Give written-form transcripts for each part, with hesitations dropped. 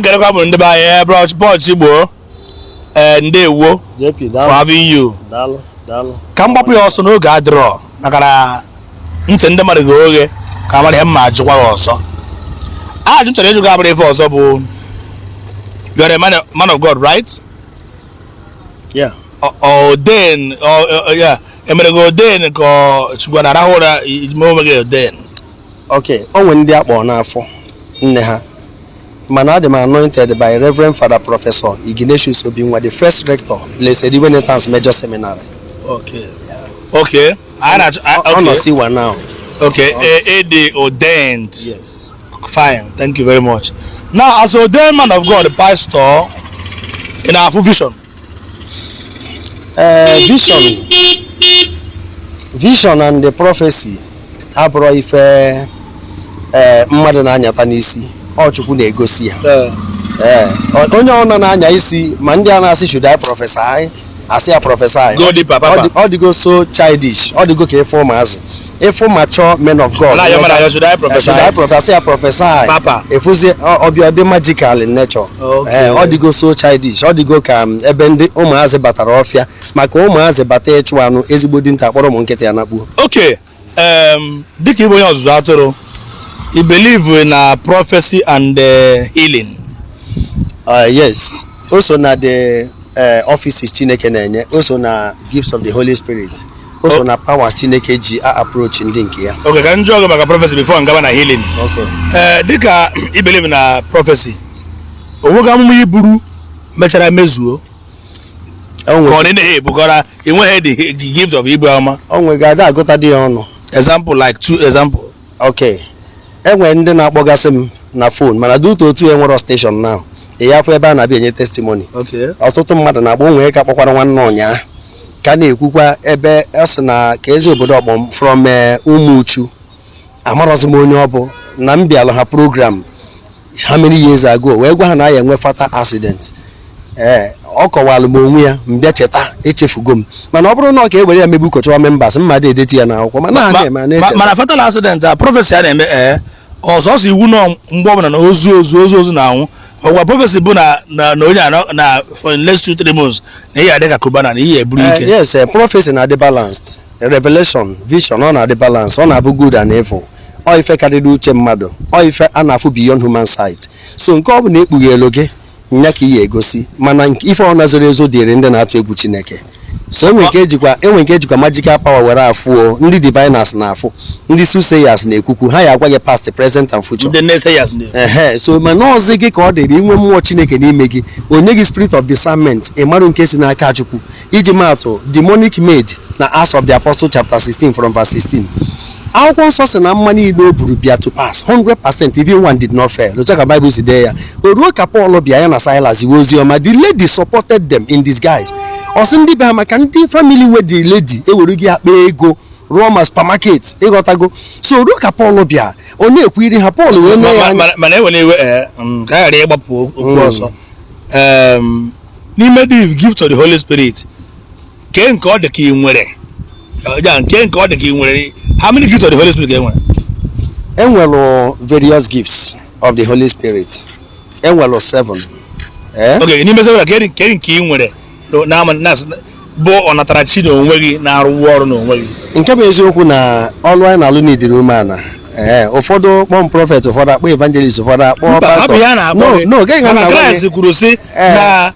Ekelekwa m ndị be anyị, bro Paul Chigbo, ee, ndewo. JP, for daalụ. Having you. Daalụ, daalụ. Ka m gbapụ ya ọsọ n'oge adịrọ, maka na ntị ndị mmadụ ga-oghe ka amara ihe mma ajụkwa ya ọsọ. Ajụ m chọrọ ịjụ gị abụrụ ife ọzọ bụ, you are a man of God, right? Yeah. Ordain, yeah, emere gị ordain ka ọ Chukwu na-arahụ ụra ime onwe gị ordain? Okay, o nwere ndị akpọ n'afọ nne ha, mana adị m anointed by Reverend Father Professor Ignatius Obinwa, the first rector, Blessed Iwenetans Major Seminary. Okay, anyị na-achọ Ọ nọ okay siwa now. Okay, e dị ordained. Yes. Fine, thank you very much. Now, as ordained man of God, pastor, ị na-afụ vision? Vision and the prophecy abụrụ ife mmadụ na-anyata n'isi. Ọ Chukwu na-egosi ya. Ee, onye ọ nọ na-anya isi, ma ndị a na-asị, "Should I prophesy?" Asị ya prophesy. Go deeper, papa. Ọ dịgo so childish, ọ dịgo ka ịfụ ụmụazị, ịfụ mature men of God. Na-ayọ mmadụ ayọ, "Should I prophesy?" Should I prophesy? Ya prophesy. Papa. Efuzi ọbịa dị magical in nature. Okay. Ee, ọ dịgo so childish, ọ dịgo ka ebe ndị ụmụazị batara ọfịa, maka ụmụazị bata ịchụ anụ, ezigbo dinta kpọrọ ụmụ nkịta ya nakpuo. Okay, dịka ịbụ onye ọzụzụ atụrụ, you believe na prophecy and healing? Yes, o so na the offices Chineke na-enye, o so na gifts of the Holy Spirit, o so na powers Chineke ji a approach ndị nke ya. Okay, ka m jụọ gị maka prophecy before m gaba na healing. Okay. Ee, dịka i believe na prophecy, o nweghị amụma iburu mechara mezuo ka ọ na ebukọra enweghị the gift of ibu amụma? O nwere, ada agụta dị ya ọnụ. Example, like two example. Okay, enwere ndị na-akpọgasị m na phone, mana due to otu enwero station now, ị ya afọ ebe a na-abịa enye testimony. Ọtụtụ mmadụ na-akpọ onwe ka kpọkwara nwanne ụnyaa ka na-ekwukwa ebe ọ sị na ka ezi obodo ọkpọ from Ụmụuchu, amarọzi m onye ọ bụ, na m bịalụ ha program how many years ago, wee gwa ha na ya enwe fatal accident. Ee, ọ kọwalụ m onwe ya, m bịa cheta, echefugo m, mana ọ bụrụ na ọ ka e were ya mebu ụkọchukwu members mmadụ edetu ya n'akwụkwọ, mana ha na-eme a na-echeta. Mana fatal accident a, prophecy a na-eme, ee, ọsọsọ iwu nọ mgbe ọbụla na ozu ozu ozu ozu na-anwụ, ọgwa prophecy bụ na onye a na for the next 2-3 months na ihe adị ka Cubana na ihe eburu ike. Yes, prophecy na-adị balanced. Revelation, vision, ọ na-adị balanced, ọ na-abụ good and evil. Ọ ife karịrị uche mmadụ, ọ ife a na-afụ beyond human sight. So nke ọ bụla ekpughelu gị nya ka ị ya egosi, mana nke ife ọ nazoro ezo dịrị ndị na-atụ egwu Chineke. So enwe nke ejikwa magical power were afụ o, ndị diviners na-afụ, ndị soothsayers na-ekwukwu, ha ya agwa gị past, present and future. Ndị naysayers na Ehe, so mana ọzọ gị ka ọ dịrị inwe mmụọ Chineke n'ime gị, onye gị spirit of discernment, ịmarụ nke si n'aka Chukwu. Iji maatụ, demonic maid na Acts of the Apostle chapter 16 from verse 16, akwụkwọ nsọ sị na mma niile o buru bịa to pass 100%, even one did not fail. Otu a ka Bible si dee ya. O ruo ka Paul bịa ya na Silas iwe ozi ọma, the lady supported them in disguise. Ọ sị ndị be ha, maka ndị family nwe the lady ewere gị akpa ego rụọ ma supermarket, ịghọtago? So ruo ka Paul bịa, ọ na-ekwu iri ha, Paul wee nee ya anya. Mana enwere iwe, ee, ka a ghara ịgbapụ okwu ọsọ. N'ime the gift of the Holy Spirit, kee nke ọ dị ka ị nwere ya, nke ọ dị ka ị nwere, how many gifts of the Holy Spirit ka e nwere? Enwere various gifts of the Holy Spirit, enwere seven, eh? Okay, n'ime seven, kee nke ị nwere na bụ ọnatarachi n'onwe gị, na-arụ ọrụ n'onwe gị? Nke bụ eziokwu na ọlụ anyị na-alụ n'idiri umeala, ee, ụfọdụ kpọọ m prophet, ụfọdụ akpọ evangelist, ụfọdụ akpọ Mba, pastor. hapụ ya na-akpọ No. gị. No, gịnị ka m Mana na-agwa gị? Kraịst kwuru sị Ee. na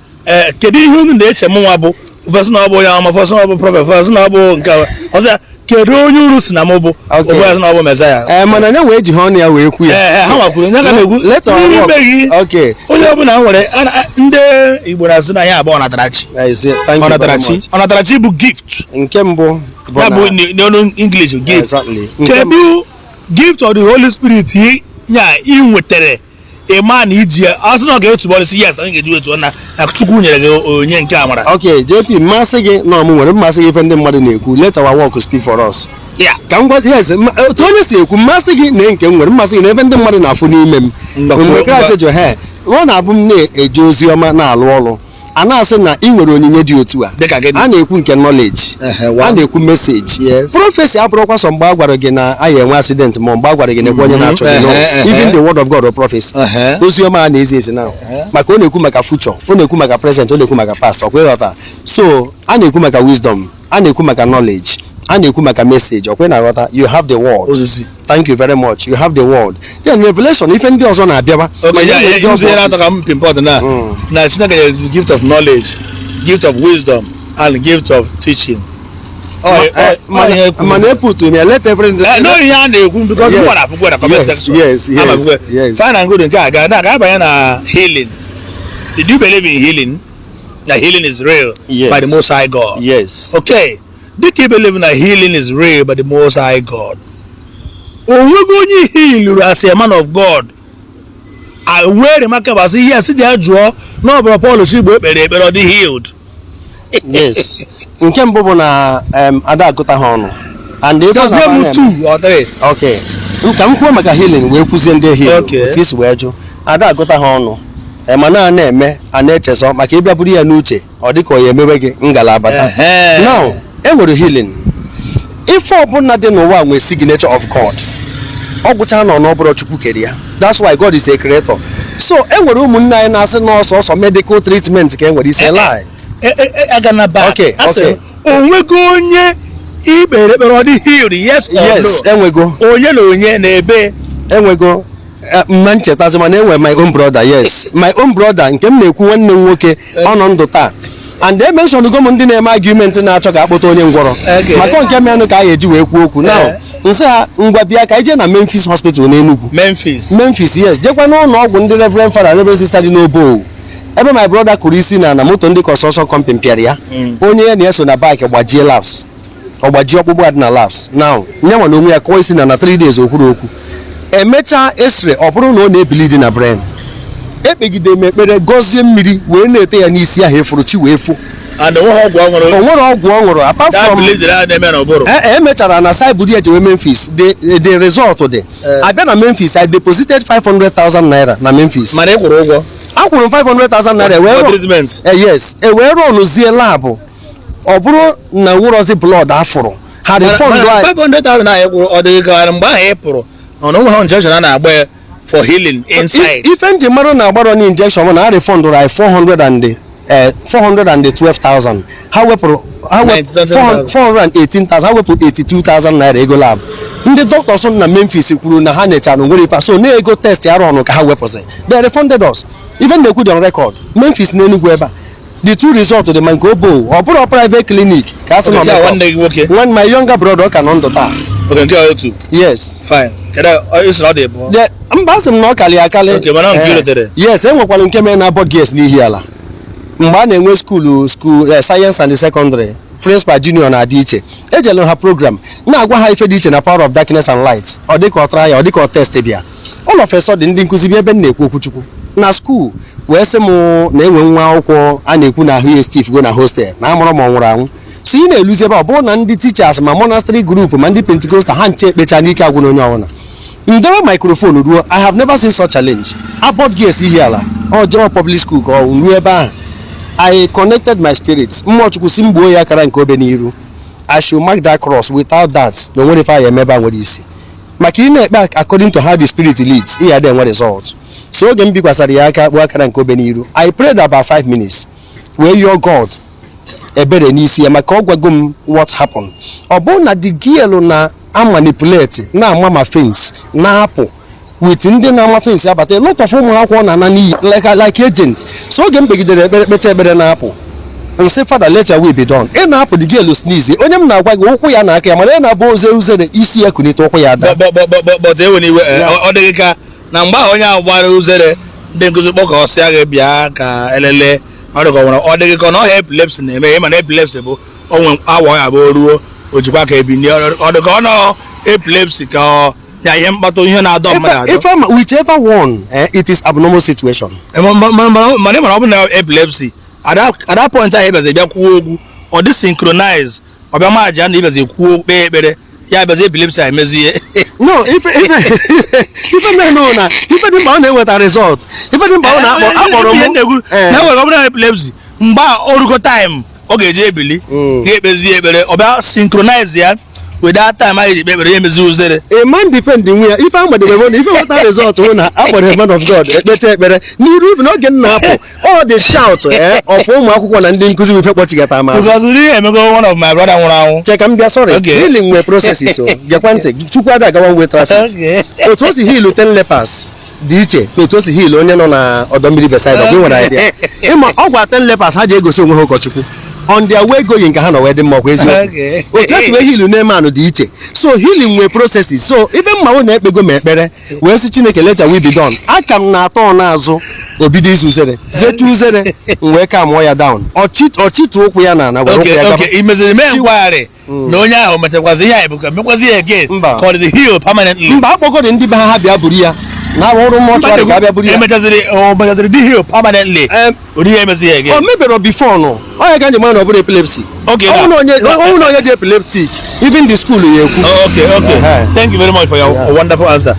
kedu ihe unu na-eche m nwa bụ? Ụfọdụ sị na ọ bụ onye amụma, ụfọdụ sị na ọ bụ prophet, ụfọdụ sị na ọ bụ nke a. Ọ sị ya, kedu onye unu si na m bụ? Ụfọdụ sị na ọ bụ Mezaya. Ee, mana ya wee ji ha ọnụ ya wee kwu ya. Ee, ha nwakwuru nye ka na-ekwu Let our n'ime work. gị. Onye ọbụla nwere ndị Igbo na-asị na ya abụọ ọnatarachi. I see. Thank you very Ọnatarachi, much. ọnatarachi bụ gift. Nke mbụ bụ Ya bụ na n'ọnụ English, gift. Exactly. Nke Kedu gift of the Holy Spirit nya ị nwetere, ịma na iji ya asị na ọ ga-etu bọọlụ si, yes, anyị ga-eji wetu na Chukwu nyere gị onye nke amara? Okay, JP, mmasị gị na ọmụ nwere mmasị gị, ife ndị mmadụ na-ekwu, let our work speak for us. Ka m gwazi, yes, otu onye si ekwu, mmasị gị na nke m nwere mmasị gị na ebe ndị mmadụ na-afụ n'ime m. Mgbe Kraịst jụ he, ọ na-abụ m na-eje ozi ọma, na-alụ ọrụ. A na-asị na ị nwere onyinye dị otu a. Dịka gịnị? A na-ekwu nke knowledge. Ehe, wa. A na-ekwu message. Prophecy abụrụkwa sọ mgbe a gwara gị na a ya enwe accident, ma mgbe a gwara gị na ekwe onye na-achọ gị. No. Ehe, ehe. Even the word of God or prophecy, ozi ọma a na-ezi ezi now, maka ọ na-ekwu maka future, ọ na-ekwu maka present, ọ na-ekwu maka past. Ọkwa ịghọta? So a na-ekwu maka wisdom, a na-ekwu maka knowledge, a na-ekwu maka message. Ọkwa ị na-aghọta? You have the word. Ozizi. Thank you very much. You have the word, then revelation, ife ndị ọzọ na-abịawa. Okay, Mana ya enwere ya ndị ọzọ ihe na-atọ ka m pinpoint na Chineke nyere you gift of knowledge, gift of wisdom and gift of teaching. Ọ ihe kwuru. Mana eput ya, let everything Eh, no, ihe a na-ekwu, because mụ na-afụkwa na comment section. Ama afụkwa. Fine and good. Nke a ga na ga-abanye na healing. Did you believe in healing? Na healing is real Yes. by the Most High God? Yes. Okay, dịka you believe na healing is real by the Most High God, o nwego onye healuru as a man of God a wee remarkable, asị yes, jee jụọ na ọ bụrụ Paul Chigbo ekpere ekpere, ọ dị healed? Yes, nke mbụ bụ na ada agụta ha ọnụ and ife Just ọ name na-eme- two or three. Okay, ka m kwuo maka healing wee kwuzie ndị heal. Otu isi wee jụ, ada agụta ha ọnụ. Mana a na-eme, a na-echezọ, maka ịbịa buru ya n'uche, ọ dị ka ọ ya emewe gị ngalaba. Now, e nwere healing. Ife ọbụla dị n'ụwa nwere signature of God. Ọ gwụcha nọ n'ọbụrụ Chukwu kere ya. That's why God is a creator. So e nwere ụmụnne anyị na-asị na ọsọ medical treatment ka e nwere isi lie. Agana back. Asị m, o nwego onye ikpere ekpere, ọ dị healed, yes or Yes. no? Enwego. Onye na onye na-ebe? Enwego. Mma nchetazi, mana enwe my own brother. Yes, my own brother nke m na-ekwu, nwanne m nwoke, ọ nọ ndụ taa. And e mention go m ndị na-eme argument na-achọ ka akpọta onye ngwọrọ maka nke menụ ka a ga-eji wee kwuo okwu now. Nsị ha, ngwa, bịa ka anyị jee na Memphis Hospital n'Enugu. Memphis. Memphis, yes. Jekwa n'ụlọ ọgwụ ndị Reverend Father, Reverend Sister dị n'Obo, ebe my brother kụrụ isi na moto ndị construction company pịara ya. Onye ya na-eso na bike gbajie laps, ọ gbajie ọkpụkpụ adị na laps. Now, nyanwa na onwe ya kụọ isi na 3 days, okwuru okwu. Emechaa x-ray, ọ bụrụ na ọ na-ebili dị na brain. Ekpegide m ekpere, gọzie mmiri wee na-ete ya n'isi ahụ, efuru chi wee fụ. And onweghị ọgwụ ọ ṅụrụ? O nwere ọgwụ ọ ṅụrụ apart That from belief that na-eme n'ụbụrụ. Emechara na saibudi ejewe Memphis. The result dị abịa na Memphis. I deposited 500,000 naira na Memphis. Mana ị kwụrụ ụgwọ? Akwụrụ m 500,000 naira wee For treatment? Yes, e wee rọnụzie lab, ọ bụrụ na nwụrọzi blood afụrụ ha refund anyị. 500,000 ahụ ị kwụrụ, ọ dịghị ka mgbe ahụ ị pụrụ ọ na onwe ha injection a na-agba ya for healing inside? Ife nji mmadụ na-agbara na injection bụ na ha refundụrụ anyị 400 and 412,000. Ha wepụrụ ha 90,000. 418,000, ha wepụ 82,000 naira ego lab. Ndị doctors na Memphis kwuru na ha nechara nwere ife so na ego test arụ ọnụ ka ha wepụsị. They refunded us. Ife na-ekwu dị on record. Memphis na Enugu ebe a, the two result dị, ma nke obo ọ bụrụ private clinic ka a sị na Okay, nke a nwanne gị nwoke? Nwanne, my younger brother, ọ ka nọ ndụ taa. Okay, nke a otu. Yes. Fine. Kedu isi na ọ dị bụ? Mba, asị m na ọ kalị akali. Okay, mana nke i letere? Yes, e nwekwara nke mere na Abbot Girls n'Ihiala mgbe a na-enwe school science and secondary, principal junior na-adị iche. Ejelu ha program na-agwa ha ife dị iche na power of darkness and light. Ọ dịka ọ tara ya, ọ dịka ọ test bịa. All of a sudden, ndị nkụzi bịa ebe m na-ekwu okwuchukwu na school wee sị m na enwe nwa akwụkwọ a na-ekwu na ahụ ya stiff go na hostel, na amụrụ ma ọ nwụrụ anwụ. So ị na-eluzi ebe ọ bụrụ na ndị teachers, ma monastery group, ma ndị Pentecostal, ha nche ekpecha n'ike agwụ na onye ọbụla ndewe microphone ruo. I have never seen such challenge. Abbot Girls Ihiala, ọ jewa public school ka ọ ruo ebe ahụ. I connected my spirit. Mmụọ Chukwu si m gbuo ya akara nke obe n'iru. I should mark that cross. Without that, na onwere ife anyị emebe a nwere isi, maka ị na-ekpe according to how the spirit leads, ị ya dị enwe result. So oge m bikwasara ya aka, kpuo akara nke obe n'iru, I prayed about 5 minutes wee yọọ God ebere n'isi ya, maka ọ gwago m what happened. Ọ bụrụ na the girl na amanipulate na-ama ma fence na-apụ with ndị na-ama fence abata, a lot of ụmụ akwụkwọ na-ana n'iyi like agent. So oge m kpegidere ekpere, kpecha ekpere, na-apụ, nsị, "Father, let your will be done." Ị na-apụ, the girl sneeze. Onye m na-agwa gị, ụkwụ ya na aka ya, mana ya na-abụ oze uzere isi ya kunite, ụkwụ ya ada. But ewe n'iwe, ọ dịghị ka na mgbe ahụ onye ahụ gbara uzere, ndị nkụzi kpọkọ ọsịa gị bịa ka elele, ọ dịka ọ nwere, ọ dịghị ka na ọhịa epilepsy na-eme. Ịma na epilepsy bụ onwe awa ya bụ o ruo o jikwa ka ebinie. Ọ dịka ọ nọ epilepsy ka ọ ya ihe mkpatụ, ihe na-adọ mmadụ adọ. Ife whichever one, it is abnormal situation. Mana ị mara ọ bụ na epilepsy at that point ahụ ịbịazi bịa kwuo okwu, ọ dị synchronize, ọ bịa maji na ịbịazi kwuo, kpee ekpere, ya bịazi epilepsy a emezie. No, ife mere na ife dị mkpa, ọ na-eweta result. Ife dị mkpa, ọ na-akpọ akpọrọ Ihe m na-ekwu na enwere ọ bụrụ na epilepsy Mgbe a orugo time ọ ga-eji ebili, ya ekpezi ekpere, ọ bịa synchronize ya with that time anyị ji ekpe ekpere, ya emezi uzere. A man defend nwe ya. Ife amadebe na ife nweta result hụ na akpọrọ man of God, ekpecha ekpere n'iru. Ife n'oge m na-apụ, all the shout of ụmụ akwụkwọ na ndị nkụzi bụ ife kpọchigata m azụ. Because ụdị ihe emego one of my brother nwụrụ anwụ. Che ka m bịa, sorry. Healing nwere processes o. Gekwa ntị, Chukwu ada agawa one way traffic. Otu o si heal 10 lepers dị iche na otu o si heal onye nọ na ọdọ mmiri Bethsaida. Gị nwere idea ịma ọ gwa 10 lepers ha ji egosi onwe ha ụkọchukwu. On their way going ka ha nọ wee dị mma, ọkwa eziokwu? Okay. Otu esi wee heal Naaman dị iche. So healing nwere processes. So ife mmanwụ na-ekpego m ekpere wee sị, "Chineke, let your will be done." Aka m na-atọ ọ n'azụ obido izu uzere, zetu uzere, m wee ka mụọ ya down, ọchịtụ ụkwụ ya na ana were ụkwụ ya gaba. Okay, imeziri mee nkwagharị na onye ahụ mechakwazi ihe anyị bụ ka mekwazi ya again? Mba. Ka ọ dị heal permanently? Mba, akpọgọdị ndị be ha, ha bịa buru ya na ọrụ mortuary, ka abịa buru ya. Emechaziri, o mechaziri dị heal permanently? Ụdị ihe emezi ya again? O mebere before nụ onye ka nji mara na ọ bụrụ epilepsy. Ọ bụrụ na onye dị epileptic, even the school ya ekwu. Oh, okay. Thank you very much for your wonderful answer.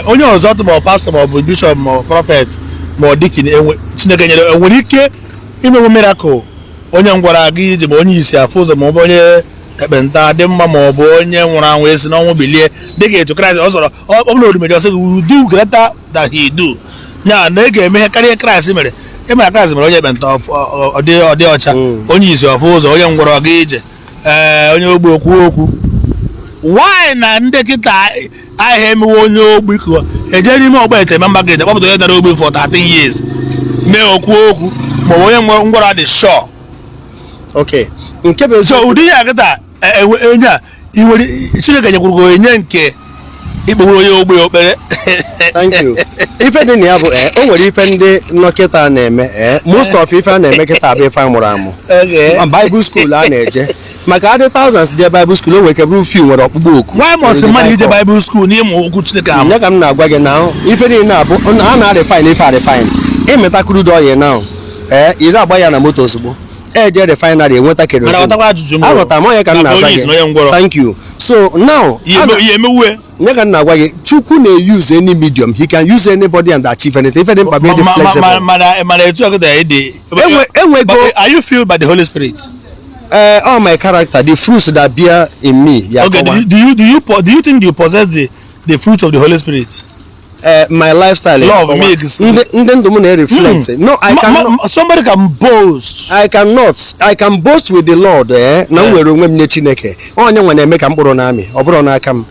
Onye ọzọ tụ, ma ọ pastor, ma ọ bụ bishop, ma ọ prophet, ma ọ deacon enwe Chineke nyere, enwere ike imewe miracle onye ngwara aga ije, ma onye isi afụ ụzọ, ma ọ bụ onye ekpenta dị mma, ma ọ bụ onye nwụrụ anwụ esi n'ọnwụ bilie, dịka etu Kraịst ọ sọrọ ọ bụrụ orimeri ọsọ gị, "We do greater than he do," ya na ị ga-eme ihe karịa Kraịst mere. Ịma Kraịst mere onye ekpenta ọ dị ọcha, onye isi ọfụ ụzọ, onye ngwọrọ ọga ije, ee, onye ogbi okwu okwu. Why na ndị kịta ahịa emewe onye ogbi ka eje n'ime ọgba ete member gate kpọpụta onye dara ogbi for 13 years, mee okwu okwu, ma ọ bụ onye ngwọrọ dị sure? Okay, nke bụ So eziokwu. ụdị ihe a kịta enye a i nwere, Chineke nyekwuru gị onyinye nke ikpewuru onye ogbi okpere. Thank you. Ife dị na ya bụ o nwere ife ndị nọ kịta na-eme. Most of ife a na-eme kịta bụ ife a mụrụ amụ. Ma Bible school a na-eje, maka adị thousands je Bible school, o nwere ike bụrụ few nwere ọkpụkpọ oku. Why must mmadụ ije Bible school n'ịmụ okwu Chineke amụ? Ya ka m na-agwa gị na ife niile abụ a na-refine ife a refine. Ịmeta crude oil now, ị na-agba ya na moto, ozugbo eje refinery enweta kerosene. Mana ghọtakwa ajụjụ m. Aghọtara m, onye ka m Maka na-aza onye isi na onye gị. ngwọrọ. Thank you. So now ihe emewue. Nye ka m na-agwa gị, Chukwu na-use any medium. He can use anybody and achieve anything. Ife dị mkpa bụ ịdị flexible. Mana etu a kịta ịdị Enwego But are you filled by the Holy Spirit? All my character, the fruits that bear in me ya Okay, akọwa. do you think you possess the fruit of the Holy Spirit? My lifestyle ya Love, akọwa. makes- Ndị ndụ m na-reflect. No, I cannot. Somebody can boast. I cannot. I can boast with the Lord, na m nwere onwe m nye Chineke. Onye nwe na-eme ka mkpụrụ na-amị, ọ bụrụ n'aka m.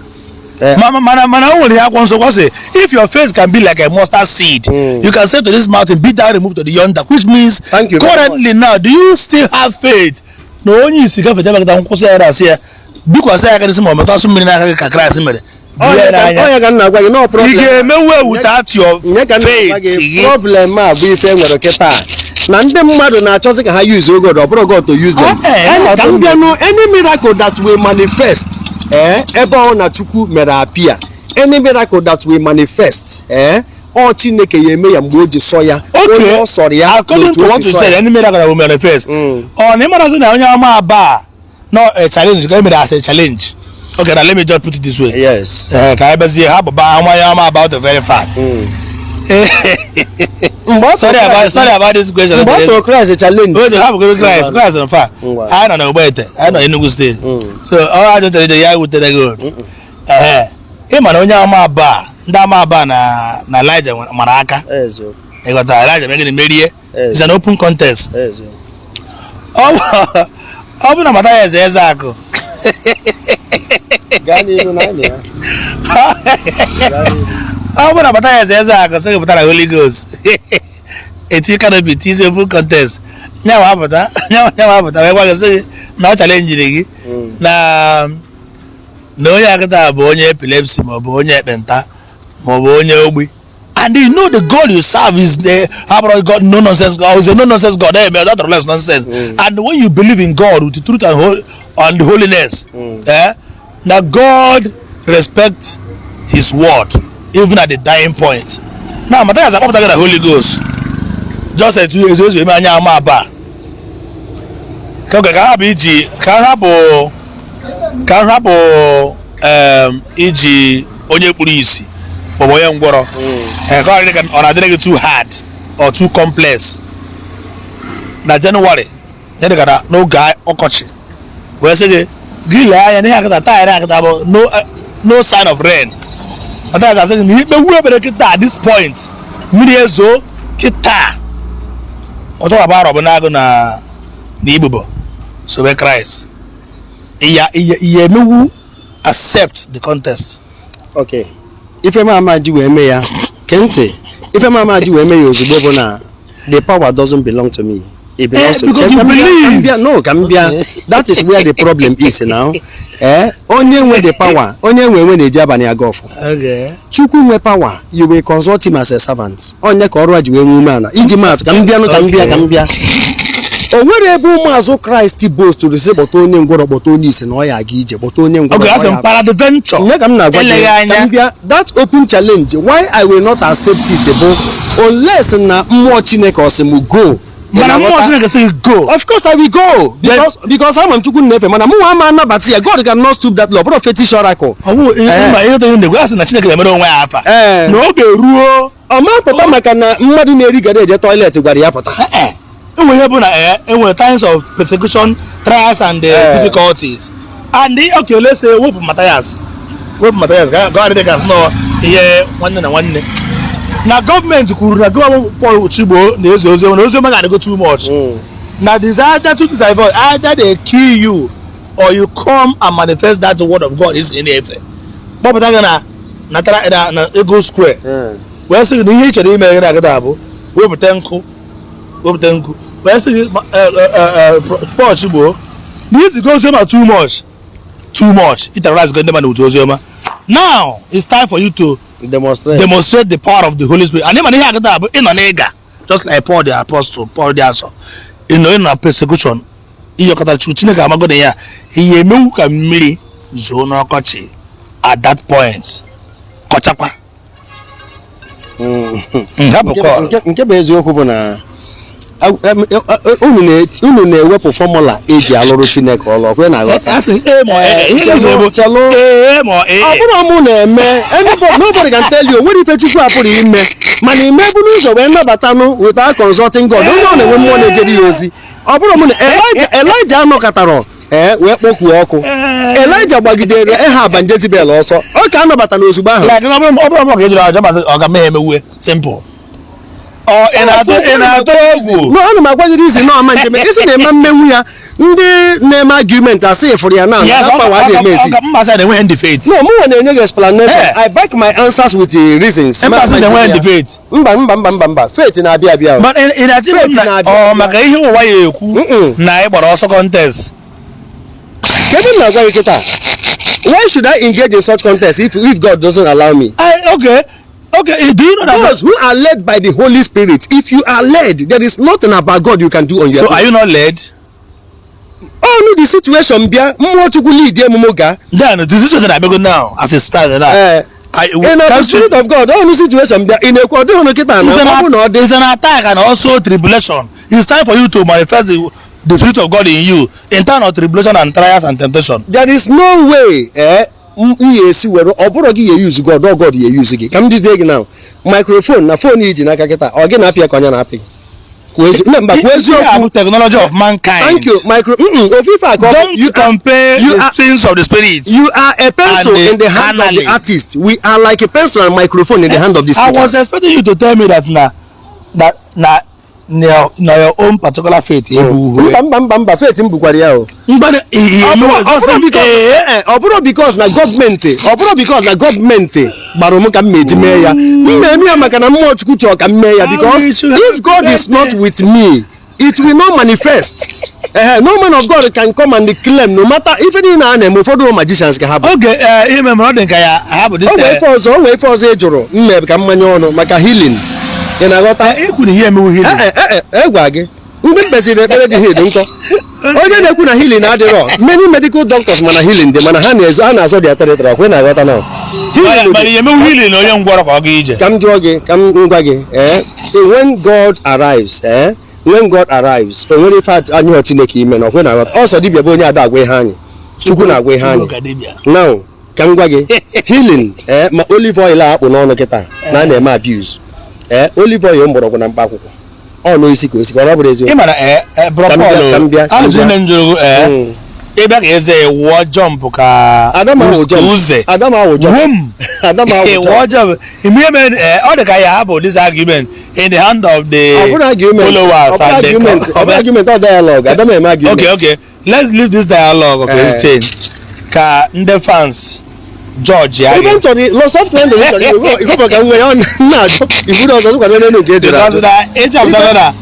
Mana o nwere ihe akwụkwọ nsọ sị: if your faith can be like a mustard seed, you can say to this mountain, 'Be thou removed to the yonder,' which means Thank you very currently now, do you still have faith na onye isi gafete bakọta nkwụsị ya, asị ya bikwasị ya aka n'isi, ma ọ metụ asụ mmiri n'aka gị ka Kraịst mere? Onye ka m na-agwa gị no Ị problem. ga-emewe without your Nye ka m na-agwa faith gị gị? Problem a bụ ife nwere kịta na ndị mmadụ na-achọzi ka ha use God, ọ bụrụ God to use them. Ka m bịa nụ, any miracle that will manifest, ebe ọ na Chukwu mere appear, any miracle that will manifest, ọ Chineke ya eme ya mgbe o ji sọ ya, onye ọ sọrọ ya. According to what you said, any miracle that will manifest, ọ na ịmarazi na onye ama aba no a challenge ka e mere as a challenge. Okay, now let me just put it this way. Ka anyị bezie ha bụba ama ya ama about the very fact. Mgbe ọ Sorry about this question. Mgbe ọ sọrọ Christ challenge. Wait, ha bụgoro Christ Christ in fact. Ngwa. Anyị nọ n'Ogbete, anyị nọ Enugu State, so ọ ajọ chọrọ ije ya wutere gị. Ee, ị ma na onye ama aba, ndị ama aba na Elijah mara aka. Eziokwu. Ịghọta? Elijah megịnị merie. It's an open contest. Eziokwu. Ọ bụ na Mathias Ezeakụ Gaa n'ihu na anyị ya. Gaa n'ihu. Ọ bụ na Mathias Ezeakụ sị gị pụtara Holy Ghost, eti canopy tizi open contest, nyawa apụta, nyawa apụta wee gwa gị, sị gị na ọ challenge gị na onye akịta bụ onye epilepsy, ma ọ bụ onye ekpenta, ma ọ bụ onye ogbi, and you know the God you serve is the abụrụ God, no nonsense God, is a no nonsense God, eh, that less nonsense. And when you believe in God with the truth and holiness, na God respect his word even at the dying point. Now Matthias akpọpụta gị na Holy Ghost, just etu esi eme anya ama aba ka oge ka ha bụ iji ka ha hapụ iji onye kpuru isi maọbụ onye ngwọrọ, ka ọ na-adịrị gị too hard or too complex. Na Jenụwarị ya dịka n'oge ọkọchị wee sị gị, gị lee anya n'ihe akịta taa ya akịta bụ no, no sign of rain. Ata ga-asị gị na ikpe wu ebere kịta at this point mmiri ezo kịta ọtọwabụ arọ bụ n'agụ na ibubo sobe Kraịst iya iya emewu accept the contest. Okay, ife m ama ji wee mee ya ke ntị, ife m ama ji wee mee ya ozugbo bụ na the power doesn't belong to me, it belongs to Because you Ka m bịa- believe. Ka m bịa, no, ka m bịa. That is where the problem is now. Onye nwe the power, onye nwe nwe na-eji abalị aga ọfụ. Chukwu nwe power, you will consult him as a servant. Onye ka ọrụ a ji wee nwee umeala iji maatụ ka m bịanụ, ka m bịa, ka m bịa. O nwere ebe ụmụazụ Kraịst boasturu sị kpọta onye ngwọrọ, kpọta onye isi na ọ ya aga ije, kpọta onye ngwọrọ Okay, na ọ asị ya m peradventure. Nye ka m na-agwa gị. Eleghị Ka anya. m bịa. That open challenge, why I will not accept it bụ unless na mmụọ Chineke ọ sị m go. Ị Mana mmụọ na-aghọta? Chineke sị go. Of course I will go, because ama m Chukwu na-efe, mana mụ nwa ama anabata ya. God cannot stoop that low. Ọ bụrụ fetish oracle. Ọ bụ mba, ihe dị ndegwu asị na Chineke na-emere onwe ya afa na oge ruo. Ọ ma pụta maka na mmadụ na-eri gara eje toilet gwara ya pụta. Enwere ihe bụ na enwere times of persecution, trials and difficulties and okay, let's say wepụ Matthias, wepụ Matthias ka ọ adịghị ka sị nọ ihe nwanne na nwanne na gọọmenti kwuru na gọvanọ Paul Chigbo na-ezi ozi na ozi ọma ga-adịgo too much na desire to desire, either they kill you or you come and manifest that the word of God is in efe kpọpụta gị na Eagle Square wee sị gị na ihe ị chọrọ ime gị na-agịda bụ wepụta nkụ, wepụta nkụ, wee sị gị Paul Chigbo na iziga oziọma too much, too much, ị terrorize ndị mmadụ with oziọma. Now it's time for you to demonstrate, demonstrate the power of the Holy Spirit. And ịma na ihe agịda bụ ịnọ n'ịga just like Paul the apostle, Paul the asọ ịnọ na persecution ịyọkọtara Chukwu Chineke amago na ya ihe emewu ka mmiri zoo n'ọkọchị at that point kọchakwa. Hapụ call. Nke bụ eziokwu bụ na unu na-ewepụ formula eji alụrụ Chineke ọlụ ọkwe na-aghọta. Asị ee ma ee, ihe Chelụ, niile bụ chelụ. Ee ma ee. Ọ bụrụ mụ na-eme, nobody can tell you nwere ife Chukwu apụrụ ime, mana ime bụ n'ụzọ wee nabatanụ without consulting God. Onye ọ na-enwe mmụọ na-ejere ya ozi, ọ bụrụ mụ na Elijah anọkọtara wee kpọkuo ọkụ. Elijah gbagidere Ehab and Jezebel ọsọ, ọ ka anabata n'ozugbo ahụ. Like ọ bụrụ ọ ga-ejiri aja masị ọ ga-eme emewue simple. Ọ ị na-atụ egwu. No, ana m agwa gị reason na ọma njem isi na-eme mmenwu ya, ndị na-eme argument asị ịfụrụ ya na Yes, that power adịghị eme exist. Mmasị na-enweghị ndị faith. No, mụ nwa na-enye gị explanation. I back my answers with the reasons. Mmasị na-enweghị ndị faith. Mba, mba, mba, mba, mba, faith na-abịa abịa o. But ị na-achọ Faith na na-abịa ọ abịa. maka ihe ụwa ya ekwu na ị gbara ọsọ contest. Kedu m na-agwa gị kịta? Why should I engage in such contest if God doesn't allow me? Okay, do you know that Those who are led by the Holy Spirit, if you are led, there is nothing about God you can do on your So own. are you not led? Oh no, the situation bịa, mmụọ Chukwu lead emume ga. Then the situation na-abịago now as it stands now. In the spirit of God, oh no, situation bịa, ị na-ekwu ọ dịghị nụ kịta na ọ bụ na ọ dị. It's an attack and also tribulation. It's time for you to manifest the spirit of God in you in time of tribulation and trials and temptation. There is no way m ga-esi were ọ bụrụ gị ya use God, ọ God ya use gị. Ka m jizie gị now. Microphone na phone iji n'aka kịta, ọ gị na-apị ya ka onye na-apị gị? Kwuo mba, kwuo eziokwu. Bụ technology of mankind. Thank you. Micro, ofufe a ka ọ bụ- Don't you are- compare you the are- things of the spirit. You are a pencil And the in the hand of the carnally. artist. We are like a pencil and microphone in the hand of the I was speakers. expecting you to tell me that na your own particular faith ebu uwe. Mba, mba, mba, mba, faith m bukwara ya o. Mgbada ihe Ọ bụrụ because na gọọmenti, ọ bụrụ because na gọọmenti gbara m ka m meji mee ya. M na-eme ya maka na mmụọ Chukwu chọrọ ka m mee ya, because if God is not with me, it will not manifest. No man of God can come and claim, no matter ife niile a na-eme, ụfọdụ magicians ka ha bụ. Oge ihe mere ọ dị nka ya ha bụ O nwee ife ọzọ, o nwee ife ọzọ ị jụrụ m mee ka mmanya ọnụ maka healing. Ị na-aghọta? Ị kwuru ihe emewu healing. Gwa gị mgbe m kpesịrị ekpere dị heal nkọ. Onye na-ekwu na healing adịrọ, many medical doctors mana healing dị, mana ha na-ezo, ha na-azọ their territory, ọkwa ị na-aghọta na healing Mana dị. ihe emewu healing na onye ngwọrọ ka ọ gaa ije. Ka m jụọ gị, ka m gwa gị, when God arrives, when God arrives, o nwere ife anyụghọ Chineke ime na ọkwa ị na-aghọta. Ọsọ dibịa bụ onye ada agwa ihe anyị. Chukwu na-agwa ihe anyị. Chukwu ka dibịa. Now, ka m gwa gị, healing, ma olive oil a akpụ n'ọnụ kịta na a na-eme abuse. Olive oil mgbọrọgwụ na mkpa akwụkwọ. Ọ n'isi ka o si, ka ọ bụrụ eziokwu. Ị mara bro Ka m bịa, Paul, ka m bịa, ka m ajụjụ bịa. nne m jụrụ ịbịa ka eze wụọ jump ka Adam ahụ jump. uze Adam ahụ jump. Wum. Adam ahụ jump. Wụọ jump. Ime ihe mere, ọ dị ka ya bụ this argument in the hand of the Ọ bụrụ argument, followers ọ bụrụ and the argument, ọ bụrụ argument, ọ dialogue. Adam eme argument. Okay, let's leave this dialogue of everything ka ndị fans judge ya. Ebe m chọrọ lọ soft landing, m chọrọ ịgọbọ ka m nwee ya na-ajụ iburu ọzọ tụkwasị n'elu nke ejuru Because ajụ. na ịchọpụtago na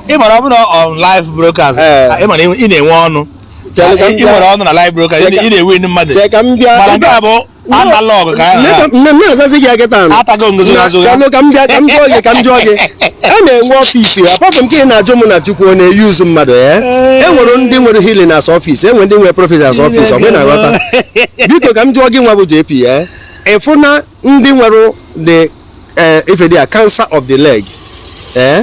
ị mara ọ bụrụ on live broadcast, ị mara ị na-enwe ọnụ. Chere ka m Ị bịa. nwere ọnụ na live broadcast, Chee ka- ị na-ewe ndị mmadụ. Chee ka m bịa. Mana nke a bụ analog ka anyị na- Nne m na-azazi gị akịta anụ. Atago ngozi Na- azụ. Chalụ ka m bịa, ka m jụọ gị, ka m jụọ gị. A na-enwe office, apart from nke ị na-ajụ m na Chukwu ọ na-eyuzu mmadụ, ee, e nwere ndị nwere healing as office, e nwere ndị nwere prophet as office. Ọ bụ ị na-aghọta? Biko, ka m jụọ gị, nwa bụ JP, ee, ịfụ na ndị nwere the ife dị a, cancer of the leg, ee,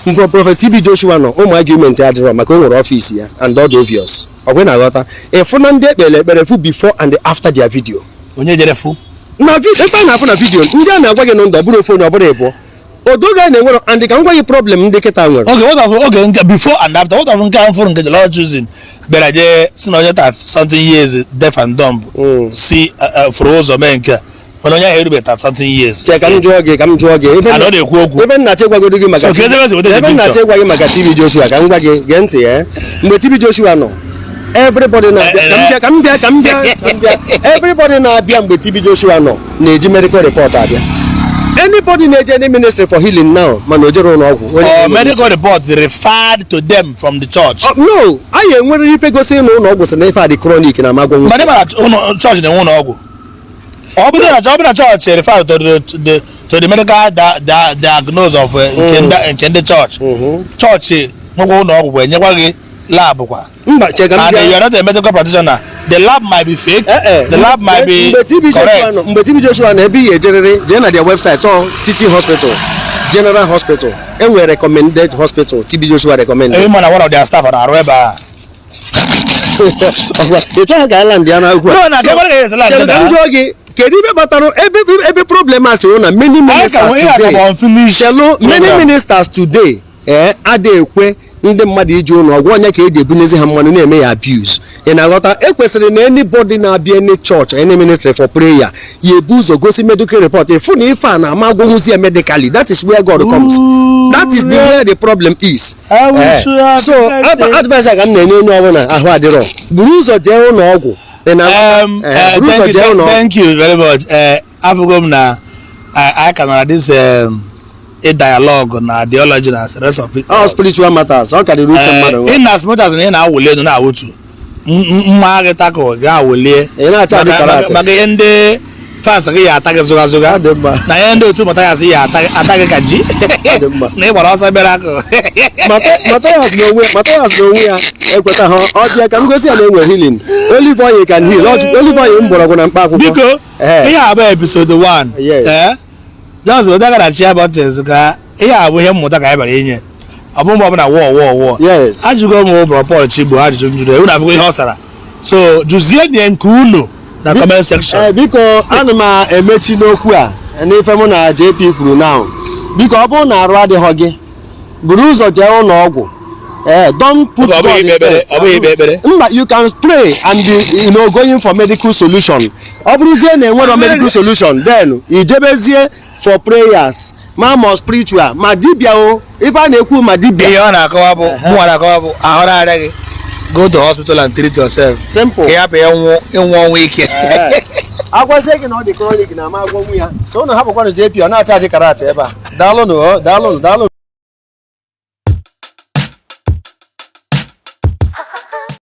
mgbe Prophet TB Joshua nọ, ụmụ argument adịrọ, maka o nwere office ya and all the obvious. Ọ bụ ị na-aghọta? Ịfụ na ndị ekpere ekpere fụ before and after their video. Onye jere fụ? Na video, ife a na-afụ na video ndị a na-agwa gị na ndụ, ọ bụrụ ofu onye, ọ bụrụ ịbụọ, odoge a na-enwere. And ka m gwa gị problem ndị kịta nwere. Okay, what of oge nke before and after? What of nke a mfụrụ nke the Lord Chosen bịara jee si na onye 30 something years deaf and dumb si fụrụ ụzọ mee nke a, mana onye ahụ erubeghị 30 something years. Chee ka m jụọ gị, ka m jụọ gị ife And ọ na-ekwu okwu. Ebe nna chekwagodo gị maka So, kedu ebe si weta the ebe nna picture? chekwa gị maka TB Joshua, ka m gwa gị, gee ntị ya. Mgbe TB Joshua nọ, everybody na-abịa, ka m bịa, ka m bịa, ka m bịa, ka m bịa, everybody na-abịa mgbe TB Joshua nọ na-eji medical report abịa. Anybody na-eje any ministry for healing now, mana o jere ụlọ ọgwụ, onye Or medical report referred to them from the church. Oh, no, anyị enwere ife gosi na ụlọ ọgwụ sị na ife a dị chronic na amagwọ. Mana ị mara ụlọ chọọchị na-enwe ụlọ ọgwụ. Ọ bụrụ na chọọchị refer to the medical diagnose of nke ndị chọọchị, chọọchị nwekwa ụlọ ọgwụ bụ enyekwa gị lab kwa. Mba, che ka m And bịa. you are not a medical practitioner, the lab might be fake. Eh, eh. The lab might be Mgbe TB Joshua correct. nọ, mgbe TB Joshua nọ, ebe ị ga-ejerịrị jee na their website, ọ teaching hospital, general hospital, enwere recommended hospital TB Joshua recommended. Ebe ma na one of their staff na-arụ ebe a. Ọkwa, ị chọghị ka island ya n'akwụkwọ a? No, na ka ebe ga-esi land. Chere ka m jụọ gị, kedu ibe kpatara ebe problem a si hụ na many ministers today, chelu, many program. ministers today, ee, ada ekwe ndị mmadụ iji ụlọ ọgwụ, onye ka eji ebunezi ha mmanụ na-eme ya abuse. Ị na-aghọta? Ekwesịrị na anybody na-abịa any church, any ministry for prayer, ya ebu ụzọ gosi medical report, ịfụ na ife a na-ama agwọnwụzi ya medically. That is where God comes. That is the where the problem is. I will try So to advice a ka m na-enye onye ọbụla ahụ adịrọ, buru ụzọ jee ụlọ ọgwụ. Ị na-aghọta? Buru ụzọ Thank you, jee ụlọ ọgwụ. Thank you very much. Afụgo m na I ka nọ na this a dialogue na theology na the rest of it. All spiritual matters, ọ karịrị uche mmadụ. In as much as na ị na-awụli elu na-awụtu mma gị takụ gị awụlie. Ị na-acha dị karate. Maka ihe ndị fans gị ya ata gị zụga zụga Ọ dị mma. na ihe ndị otu Mathias ya ata gị ka ji Ọ dị mma. na ị gbara ọsọ bịara akụ. Mathias n'onwe ya ekweta ha, ọ bịa ka m gosi ya na enwe healing. Olive oil can heal. Olive oil, mgbọrọgwụ na mkpa akwụkwọ. Biko, ihe a bụ episode 1. Yes. Just weta gara chia buttons ka ihe a bụ ihe mmụta ka anyị bịara inye, ọ bụ mgbe ọbụla wụọ wụọ wụọ. Ajụgo m bro Paul Chigbo ajụjụ m jụrụ, unu afụgo ihe ọ sara, so jụzie nye nke unu na comment section. Ee, biko, ana m emechi n'okwu a n'ife mụ na JP kwuru now. Biko, ọ bụrụ na arụ adịghọ gị, buru ụzọ jee ụlọ ọgwụ. Ee, don't put Ọ bụghị God ikpe ekpere, first. ọ bụghị ikpe ekpere. Mba, you can pray and be going for medical solution. Ọ bụrụzie na enwero medical solution, then ijebezie for prayers, ma spiritual, ma dibịa o, ife a na-ekwu, ma dibịa. Ihe ọ na-akọwa bụ, mụnwa na-akọwa bụ, ahụ na-arịa gị, go to hospital and treat yourself. Simple. Ka ị hapụ ịnwụ ọnwụ ike. Agwazie gị na ọ dị chronic na ama agwọnwu ya, so unu hapụkwanụ JP, ọ na-achaji karate ebe a. Daalụnụ o, daalụnụ, daalụnụ.